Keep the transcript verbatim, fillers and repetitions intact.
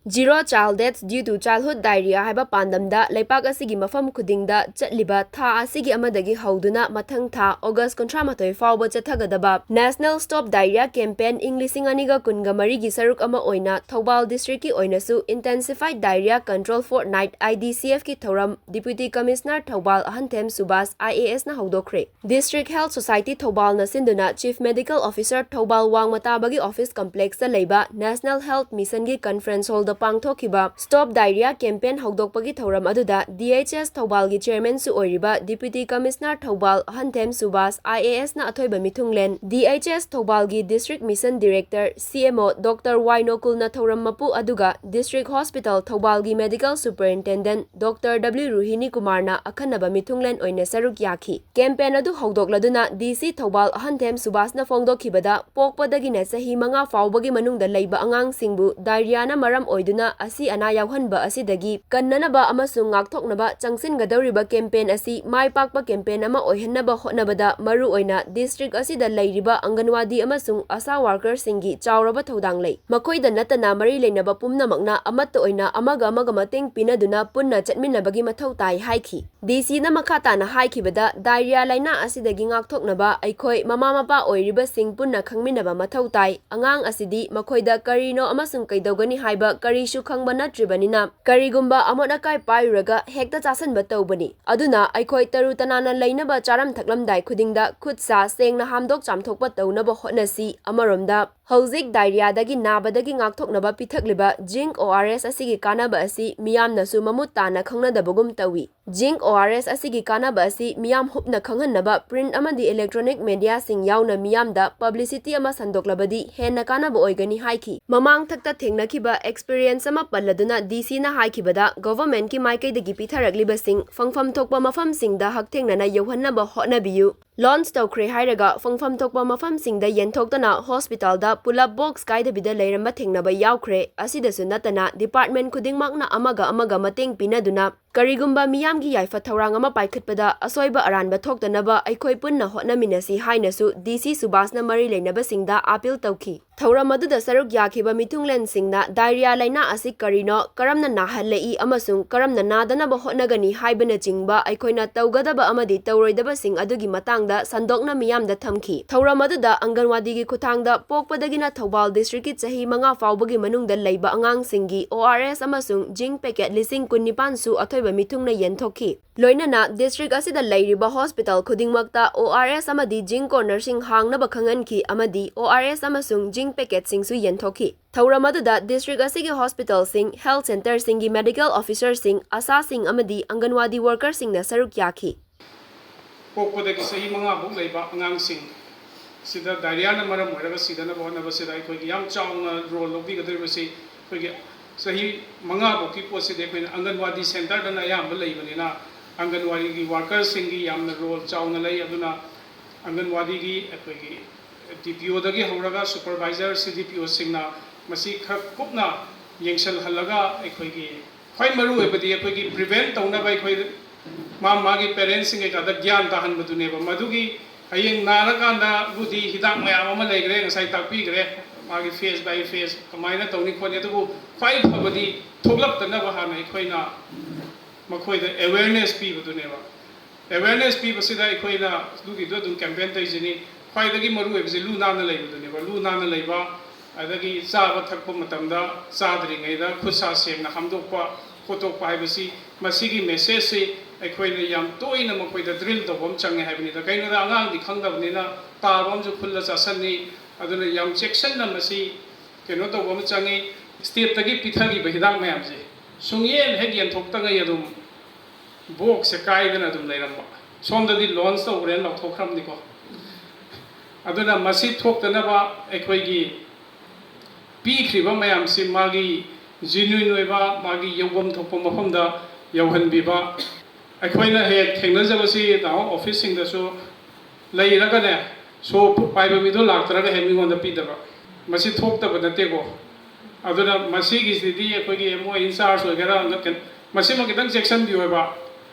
Zero Child Deaths Due to Childhood Diarrhea ꯍꯥꯏꯕ ꯄꯥꯟꯗꯝꯗ ꯂꯩꯄꯥꯛ ꯑꯁꯤꯒꯤ ꯃꯐꯝ ꯈꯨꯗꯤꯡꯗ ꯆꯠꯂꯤꯕ ꯊꯥ ꯑꯁꯤꯒꯤ ꯑꯃꯗꯒꯤ ꯍꯧꯗꯨꯅ ꯃꯊꯪ ꯊꯥ August ꯀꯨꯟꯊ꯭ꯔꯥ ꯃꯥꯊꯣꯏ ꯐꯥꯎꯕ ꯆꯠꯊꯒꯗꯕ National Stop Diarrhea Campaign ꯏꯪ ꯂꯤꯁꯤꯡ ꯑꯅꯤꯒ ꯀꯨꯟꯒ ꯃꯔꯤꯒꯤ ꯁꯔꯨꯛ ꯑꯃ ꯑꯣꯏꯅ ꯊꯧꯕꯥꯜ district ꯀꯤ ꯑꯣꯏꯅꯁꯨ Intensified Diarrhea Control Fortnight, I D C F ꯀꯤ ꯊꯧꯔꯝ Deputy Commissioner Thoubal ꯑꯍꯟꯊꯦꯝ Subhas, I A S ꯅ ꯍꯧꯗꯣꯛꯈ꯭ꯔꯦ꯫ District Health Society ꯊꯧꯕꯥꯜꯅ ꯁꯤꯟꯗꯨꯅ Chief Medical Officer ꯊꯧꯕꯥꯜ ꯋꯥꯡꯃ ꯇꯥꯕꯒꯤ office complex ꯇ ꯂꯩꯕ National Health Mission ꯒꯤ conference hall ꯗ ꯄꯥꯡꯊꯣꯛꯈꯤꯕ Stop Diarrhea Campaign ꯍꯧꯗꯣꯛꯄꯒꯤ ꯊꯧꯔꯝ ꯑꯗꯨꯗ D H S ꯊꯧꯕꯥꯜꯒꯤ chairman ꯁꯨ ꯑꯣꯏꯔꯤꯕ Deputy Commissioner Thoubal ꯑꯍꯟꯊꯦꯝ Subhas, I A S ꯅ ꯑꯊꯣꯏꯕ ꯃꯤꯊꯨꯡꯂꯦꯟ, D H S ꯊꯧꯕꯥꯜꯒꯤ District Mission Director, C M O, Doctor ꯋꯥꯏ ꯅꯣꯀꯨꯜꯅ ꯊꯧꯔꯝ ꯃꯄꯨ ꯑꯗꯨꯒ District Hospital ꯊꯧꯕꯥꯜꯒꯤ Medical Superintendent, Doctor W ꯔꯨꯍꯤꯅꯤ ꯀꯨꯃꯥꯔꯅ ꯑꯈꯟꯅꯕ ꯃꯤꯊꯨꯡꯂꯦꯟ ꯑꯣꯏꯅ ꯁꯔꯨꯛ ꯌꯥꯈꯤ꯫ Campaign ꯑꯗꯨ ꯍꯧꯗꯣꯛꯂꯗꯨꯅ D C ꯊꯧꯕꯥꯜ ꯑꯍꯟꯊꯦꯝ ꯁꯨꯕꯥꯁꯅ ꯐꯣꯡꯗꯣꯛꯈꯤꯕꯗ, ꯄꯣꯛꯄꯗꯒꯤꯅ ꯆꯍꯤ ꯃꯉꯥ ꯐꯥꯎꯕꯒꯤ ꯃꯅꯨꯡꯗ ꯂꯩꯕ ꯑꯉꯥꯡꯁꯤꯡꯕꯨ diarrhea ꯅ ꯃꯔꯝ ꯑꯣꯏꯗꯨꯅ ꯑꯁꯤ ꯑꯅꯥ ꯌꯥꯎꯍꯟꯕ ꯑꯁꯤꯗꯒꯤ ꯀꯟꯅꯅꯕ ꯑꯃꯁꯨꯡ ꯉꯥꯛꯊꯣꯛꯅꯕ ꯆꯪꯁꯤꯟꯒꯗꯧꯔꯤꯕ campaign ꯑꯁꯤ ꯃꯥꯏ ꯄꯥꯛꯄ campaign ꯑꯃ ꯑꯣꯏꯍꯟꯅꯕ ꯍꯣꯠꯅꯕꯗ ꯃꯔꯨꯑꯣꯏꯅ district ꯑꯁꯤꯗ ꯂꯩꯔꯤꯕ ꯑꯪꯒꯟꯋꯥꯗꯤ ꯑꯃꯁꯨꯡ ꯑꯁꯥ worker ꯁꯤꯡꯒꯤ ꯆꯥꯎꯔꯕ ꯊꯧꯗꯥꯡ ꯂꯩ꯫ ꯃꯈꯣꯏꯗ ꯅꯠꯇꯅ ꯃꯔꯤ ꯂꯩꯅꯕ ꯄꯨꯝꯅꯃꯛꯅ ꯑꯃꯠꯇ ꯑꯣꯏꯅ ꯑꯃꯒ ꯑꯃꯒ ꯃꯇꯦꯡ ꯄꯤꯅꯗꯨꯅ ꯄꯨꯟꯅ ꯆꯠꯃꯤꯟꯅꯕꯒꯤ ꯃꯊꯧ ꯇꯥꯏ ꯍꯥꯏꯈꯤ꯫ D C ꯅ ꯃꯈꯥ ꯇꯥꯅ ꯍꯥꯏꯈꯤꯕꯗ, diarrhea ꯂꯥꯏꯅꯥ ꯑꯁꯤꯗꯒꯤ ꯉꯥꯛꯊꯣꯛꯅꯕ ꯑꯩꯈꯣꯏ ꯃꯃꯥ ꯃꯄꯥ ꯑꯣꯏꯔꯤꯕꯁꯤꯡ ꯄꯨꯟꯅ ꯈꯪꯃꯤꯟꯅꯕ ꯃꯊꯧ ꯇꯥꯏ꯫ ꯑꯉꯥꯡ ꯑꯁꯤꯗꯤ ꯃꯈꯣꯏꯗ ꯀꯔꯤꯅꯣ ꯑꯃꯁꯨꯡ ꯀꯩꯗꯧꯒꯅꯤ ꯍꯥꯏꯕ ꯀꯔꯤꯁꯨ ꯈꯪꯕ ꯅꯠꯇ꯭ꯔꯤꯕꯅꯤꯅ, ꯀꯔꯤꯒꯨꯝꯕ ꯑꯃꯣꯠ ꯑꯀꯥꯏ ꯄꯥꯏꯔꯨꯔꯒ ꯍꯦꯛꯇ ꯆꯥꯁꯟꯕ ꯇꯧꯕꯅꯤ꯫ ꯑꯗꯨꯅ ꯑꯩꯈꯣꯏ ꯇꯔꯨ ꯇꯅꯥꯟꯅ ꯂꯩꯅꯕ ꯆꯥꯔꯝ ꯊꯛꯂꯝꯗꯥꯏ ꯈꯨꯗꯤꯡꯗ ꯈꯨꯠ ꯁꯥ ꯁꯦꯡꯅ ꯍꯥꯝꯗꯣꯛ ꯆꯥꯝꯊꯣꯛꯄ ꯇꯧꯅꯕ ꯍꯣꯠꯅꯁꯤ꯫ ꯑꯃꯔꯣꯝꯗ, ꯍꯧꯖꯤꯛ diarrhea ꯗꯒꯤ ꯅꯥꯕꯗꯒꯤ ꯉꯥꯛꯊꯣꯛꯅꯕ ꯄꯤꯊꯛꯂꯤꯕ Zinc O R S ꯑꯁꯤꯒꯤ ꯀꯥꯟꯅꯕ ꯑꯁꯤ ꯃꯤꯌꯥꯝꯅꯁꯨ ꯃꯃꯨꯠ ꯇꯥꯅ ꯈꯪꯅꯗꯕꯒꯨꯝ ꯇꯧꯏ꯫ Zinc O R S ꯑꯁꯤꯒꯤ ꯀꯥꯟꯅꯕ ꯑꯁꯤ ꯃꯤꯌꯥꯝ ꯍꯨꯞꯅ ꯈꯪꯍꯟꯅꯕ print ꯑꯃꯗꯤ electronic media ꯁꯤꯡ ꯌꯥꯎꯅ ꯃꯤꯌꯥꯝꯗ publicity ꯑꯃ ꯁꯟꯗꯣꯛꯂꯕꯗꯤ ꯍꯦꯟꯅ ꯀꯥꯟꯅꯕ ꯑꯣꯏꯒꯅꯤ ꯍꯥꯏꯈꯤ꯫ ꯃꯃꯥꯡꯊꯛꯇ ꯊꯦꯡꯅꯈꯤꯕ experience ꯑꯃ ꯄꯜꯂꯗꯨꯅ D C ꯅ ꯍꯥꯏꯈꯤꯕꯗ, government ꯀꯤ ꯃꯥꯏꯀꯩꯗꯒꯤ ꯄꯤꯊꯔꯛꯂꯤꯕꯁꯤꯡ ꯐꯪꯐꯝ ꯊꯣꯛꯄ ꯃꯐꯝꯁꯤꯡꯗ ꯍꯛꯊꯦꯡꯅꯅ ꯌꯧꯍꯟꯅꯕ ꯍꯣꯠꯅꯕꯤꯌꯨ꯫ Launch ꯇꯧꯈ꯭ꯔꯦ ꯍꯥꯏꯔꯒ ꯐꯪꯐꯝ ꯊꯣꯛꯄ ꯃꯐꯝꯁꯤꯡꯗ ꯌꯦꯟꯊꯣꯛꯇꯅ hospital ꯗ ꯄꯨꯂꯞ box ꯀꯥꯏꯗꯕꯤꯗ ꯂꯩꯔꯝꯕ ꯊꯦꯡꯅꯕ ꯌꯥꯎꯈ꯭ꯔꯦ꯫ ꯑꯁꯤꯗꯁꯨ ꯅꯠꯇꯅ department ꯈꯨꯗꯤꯡꯃꯛꯅ ꯑꯃꯒ ꯑꯃꯒ ꯃꯇꯦꯡ ꯄꯤꯅꯗꯨꯅ ꯀꯔꯤꯒꯨꯝꯕ ꯃꯤꯌꯥꯝꯒꯤ ꯌꯥꯏꯐ ꯊꯧꯔꯥꯡ ꯑꯃ ꯄꯥꯏꯈꯠꯄꯗ ꯑꯁꯣꯏꯕ ꯑꯔꯥꯟꯕ ꯊꯣꯛꯇꯅꯕ ꯑꯩꯈꯣꯏ ꯄꯨꯟꯅ ꯍꯣꯠꯅꯃꯤꯟꯅꯁꯤ ꯍꯥꯏꯅꯁꯨ ꯗꯤ ꯁꯤ ꯁꯨꯕꯥꯁꯅ ꯃꯔꯤ ꯂꯩꯅꯕꯁꯤꯡꯗ ꯑꯥꯄꯤꯜ ꯇꯧꯈꯤ꯫ ꯊꯧꯔꯝ ꯑꯗꯨꯗ ꯁꯔꯨꯛ ꯌꯥꯈꯤꯕ ꯃꯤꯊꯨꯡꯂꯦꯟꯁꯤꯡꯅ diarrhea ꯂꯥꯏꯅꯥ ꯑꯁꯤ ꯀꯔꯤꯅꯣ, ꯀꯔꯝꯅ ꯅꯥꯍꯜꯂꯛꯏ ꯑꯃꯁꯨꯡ ꯀꯔꯝꯅ ꯅꯥꯗꯅꯕ ꯍꯣꯠꯅꯒꯅꯤ ꯍꯥꯏꯕꯅꯆꯤꯡꯕ ꯑꯩꯈꯣꯏꯅ ꯇꯧꯒꯗꯕ ꯑꯃꯗꯤ ꯇꯧꯔꯣꯏꯗꯕꯁꯤꯡ ꯑꯗꯨꯒꯤ ꯃꯇꯥꯡꯗ ꯁꯟꯗꯣꯛꯅ ꯃꯤꯌꯥꯝꯗ ꯊꯝꯈꯤ꯫ ꯊꯧꯔꯝ ꯑꯗꯨꯗ ꯑꯪꯒꯟꯋꯥꯗꯤꯒꯤ ꯈꯨꯠꯊꯥꯡꯗ ꯄꯣꯛꯄꯗꯒꯤꯅ ꯊꯧꯕꯥꯜ district ꯀꯤ ꯆꯍꯤ ꯃꯉꯥ ꯐꯥꯎꯕꯒꯤ ꯃꯅꯨꯡꯗ ꯂꯩꯕ ꯑꯉꯥꯡꯁꯤꯡꯒꯤ O R S ꯑꯃꯁꯨꯡ zinc packet ꯂꯤꯁꯤꯡ ꯀꯨꯟꯅꯤꯄꯥꯟ ꯁꯨ ꯑꯊꯣꯏꯕ ꯃꯤꯊꯨꯡꯅ ꯌꯦꯟꯊꯣꯛꯈꯤ꯫ ꯂꯣꯏꯅꯅ district ꯑꯁꯤꯗ ꯂꯩꯔꯤꯕ hospital ꯈꯨꯗꯤꯡꯃꯛꯇ O R S ꯑꯃꯗꯤ zinc corner ꯁꯤꯡ ꯍꯥꯡꯅꯕ ꯈꯪꯍꯟꯈꯤ ꯑꯃꯗꯤ O R S ꯑꯃꯁꯨꯡ zinc packet ꯁꯤꯡꯁꯨ ꯌꯦꯟꯊꯣꯛꯈꯤ꯫ ꯊꯧꯔꯝ ꯑꯗꯨꯗ district ꯑꯁꯤꯒꯤ hospital ꯁꯤꯡ, health centre ꯁꯤꯡꯒꯤ medical officer ꯁꯤꯡ, ꯑꯁꯥꯁꯤꯡ ꯑꯃꯗꯤ ꯑꯪꯒꯟꯋꯥꯗꯤ worker ꯁꯤꯡꯅ ꯁꯔꯨꯛ ꯌꯥꯈꯤ꯫ ꯄꯣꯛꯄꯗꯒꯤ ꯆꯍꯤ ꯃꯉꯥ ꯐꯥꯎ ꯂꯩꯕ ꯑꯉꯥꯡꯁꯤꯡ ꯁꯤꯗ diarrhea ꯅ ꯃꯔꯝ ꯑꯣꯏꯔꯒ ꯁꯤꯗꯅꯕ ꯍꯣꯠꯅꯕꯁꯤꯗ ꯑꯩꯈꯣꯏꯒꯤ ꯌꯥꯝ ꯆꯥꯎꯅ role ꯂꯧꯕꯤꯒꯗꯧꯔꯤꯕꯁꯤ ꯑꯩꯈꯣꯏꯒꯤ ꯆꯍꯤ ꯃꯉꯥ ꯐꯥꯎꯒꯤ ꯄꯣꯠꯁꯤꯗꯤ ꯑꯩꯈꯣꯏꯅ ꯑꯪꯒꯟꯋꯥꯗꯤ centre ꯗꯅ ꯑꯌꯥꯝꯕ ꯂꯩꯕꯅꯤꯅ ꯑꯪꯒꯟꯋꯥꯗꯤꯒꯤ worker ꯁꯤꯡꯒꯤ ꯌꯥꯝꯅ role ꯆꯥꯎꯅ ꯂꯩ꯫ ꯑꯗꯨꯅ ꯑꯪꯒꯟꯋꯥꯗꯤꯒꯤ ꯑꯩꯈꯣꯏꯒꯤ D P O ꯗꯒꯤ ꯍꯧꯔꯒ supervisor, C D P O ꯁꯤꯡꯅ ꯃꯁꯤ ꯈꯔ ꯀꯨꯞꯅ ꯌꯦꯡꯁꯤꯜꯍꯜꯂꯒ ꯑꯩꯈꯣꯏꯒꯤ ꯈ꯭ꯋꯥꯏ ꯃꯔꯨ ꯑꯣꯏꯕꯗꯤ ꯑꯩꯈꯣꯏꯒꯤ prevent ꯇꯧꯅꯕ ꯑꯩꯈꯣꯏ ꯃꯥ ꯃꯥꯒꯤ parents ꯁꯤꯡ ꯀꯩꯀꯥꯗ ꯒ꯭ꯌꯥꯟ ꯇꯥꯍꯟꯕꯗꯨꯅꯦꯕ꯫ ꯃꯗꯨꯒꯤ ꯍꯌꯦꯡ ꯅꯥꯔꯀꯥꯟꯗꯕꯨꯗꯤ ꯍꯤꯗꯥꯛ ꯃꯌꯥꯝ ꯑꯃ ꯂꯩꯈ꯭ꯔꯦ, ꯉꯁꯥꯏ ꯇꯥꯛꯄꯤꯈ꯭ꯔꯦ, ꯃꯥꯒꯤ phase by phase ꯀꯃꯥꯏꯅ ꯇꯧꯅꯤ ꯈꯣꯠꯅꯤ꯫ ꯑꯗꯨꯕꯨ ꯈ꯭ꯋꯥꯏ ꯐꯕꯗꯤ ꯊꯣꯛꯂꯛꯇꯅꯕ ꯍꯥꯟꯅ ꯑꯩꯈꯣꯏꯅ ꯃꯈꯣꯏꯗ awareness ꯄꯤꯕꯗꯨꯅꯦꯕ꯫ Awareness ꯄꯤꯕꯁꯤꯗ ꯑꯩꯈꯣꯏꯅ ꯑꯗꯨꯒꯤꯗꯣ ꯑꯗꯨꯝ campaign ꯇꯧꯔꯤꯁꯤꯅꯤ꯫ ꯈ꯭ꯋꯥꯏꯗꯒꯤ ꯃꯔꯨ ꯑꯣꯏꯕꯁꯤ ꯂꯨ ꯅꯥꯟꯅ ꯂꯩꯕꯗꯨꯅꯦꯕ꯫ ꯂꯨ ꯅꯥꯟꯅ ꯂꯩꯕ, ꯑꯗꯒꯤ ꯆꯥꯕ ꯊꯛꯄ ꯃꯇꯝꯗ ꯆꯥꯗ꯭ꯔꯤꯉꯩꯗ ꯈꯨꯠ ꯁꯥ ꯁꯦꯡꯅ ꯍꯥꯝꯗꯣꯛꯄ ꯈꯣꯠꯇꯣꯛꯄ ꯍꯥꯏꯕꯁꯤ, ꯃꯁꯤꯒꯤ message ꯁꯤ ꯑꯩꯈꯣꯏꯅ ꯌꯥꯝ ꯇꯣꯏꯅ ꯃꯈꯣꯏꯗ drill ꯇꯧꯕ ꯑꯃ ꯆꯪꯉꯦ ꯍꯥꯏꯕꯅꯤꯗ꯫ ꯀꯩꯒꯤꯅꯣꯗ, ꯑꯉꯥꯡꯗꯤ ꯈꯪꯗꯕꯅꯤꯅ ꯇꯥꯕ ꯑꯃꯁꯨ ꯈꯨꯜꯂ ꯆꯥꯁꯟꯅꯤ꯫ ꯑꯗꯨꯅ ꯌꯥꯝ ꯆꯦꯛꯁꯤꯟꯅ ꯃꯁꯤ ꯀꯩꯅꯣ ꯇꯧꯕ ꯑꯃ ꯆꯪꯉꯤ꯫ State ꯇꯒꯤ ꯄꯤꯊꯈꯤꯕ ꯍꯤꯗꯥꯛ ꯃꯌꯥꯝꯁꯦ ꯁꯨꯡꯌꯦꯟ ꯍꯦꯛ ꯌꯦꯟꯊꯣꯛꯇꯉꯩ ꯑꯗꯨꯝ box ꯁꯦ ꯀꯥꯏꯗꯅ ꯑꯗꯨꯝ ꯂꯩꯔꯝꯕ꯫ ꯁꯣꯝꯗꯗꯤ launch ꯇꯧꯈ꯭ꯔꯦꯅ ꯂꯧꯊꯣꯛꯈ꯭ꯔꯕꯅꯤꯀꯣ꯫ ꯑꯗꯨꯅ ꯃꯁꯤ ꯊꯣꯛꯇꯅꯕ ꯑꯩꯈꯣꯏꯒꯤ ꯄꯤꯈ꯭ꯔꯤꯕ ꯃꯌꯥꯝꯁꯤ ꯃꯥꯒꯤ genuine ꯑꯣꯏꯕ, ꯃꯥꯒꯤ ꯌꯧꯐꯝ ꯊꯣꯛꯄ ꯃꯐꯝꯗ ꯌꯧꯍꯟꯕꯤꯕ꯫ ꯑꯩꯈꯣꯏꯅ ꯍꯦꯛ ꯊꯦꯡꯅꯖꯕꯁꯤ ꯇꯥꯃꯣ office ꯁꯤꯡꯗꯁꯨ ꯂꯩꯔꯒꯅꯦ, soap ꯄꯥꯏꯕ ꯃꯤꯗꯣ ꯂꯥꯛꯇ꯭ꯔꯒ ꯍꯦꯛ ꯃꯤꯉꯣꯟꯗ ꯄꯤꯗꯕ꯫ ꯃꯁꯤ ꯊꯣꯛꯇꯕ ꯅꯠꯇꯦꯀꯣ꯫ ꯑꯗꯨꯅ ꯃꯁꯤꯒꯤꯁꯤꯗꯤ ꯑꯩꯈꯣꯏꯒꯤ ꯃꯣꯏ in charge ꯑꯣꯏꯒꯦꯔꯥ, ꯃꯁꯤꯃ ꯈꯤꯇꯪ ꯆꯦꯛꯁꯤꯟꯕꯤꯌꯣꯕ꯫